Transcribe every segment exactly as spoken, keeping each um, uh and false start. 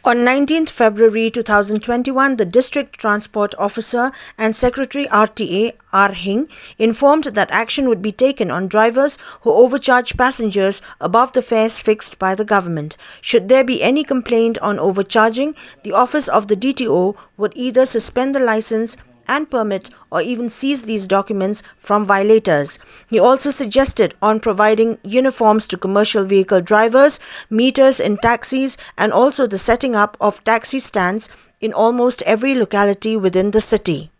On nineteenth February two thousand twenty-one, the District Transport Officer and Secretary R T A, R Hing, informed that action would be taken on drivers who overcharge passengers above the fares fixed by the government. Should there be any complaint on overcharging, the office of the D T O would either suspend the license and permit or even seize these documents from violators. He also suggested on providing uniforms to commercial vehicle drivers, meters in taxis, and also the setting up of taxi stands in almost every locality within the city.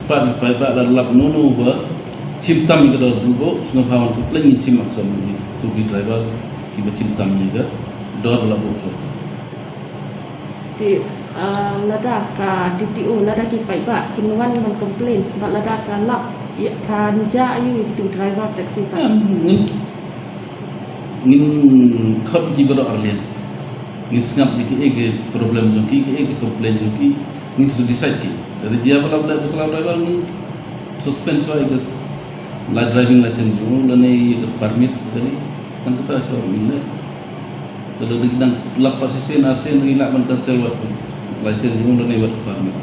Pat ni pai ba la lap no no ba symptom ka dor du bo sngap hawan tu pleng ni sim ak som ni tu bi driver ki ba symptom ni ka dor la bo sor. Ti lada ka D T O lada ki paidbah kin wan ban complain ba lada ka lap ka nja ayu ki tu driver taxi pa. Ngin ngin khot ki ba dor arlian. Ngin sngap ni ki e ke problem jong ki, ki e ke complain jong ki, ngin su decide ki. Dari jia ba lap la ba driver ngin suspend soi ke la driving license jong lane ye ke permit kali. Tang kata soi ngin le. Telo dik dang lap pa sisen arsen ri lak ban cancel wat license jong lane wat permit.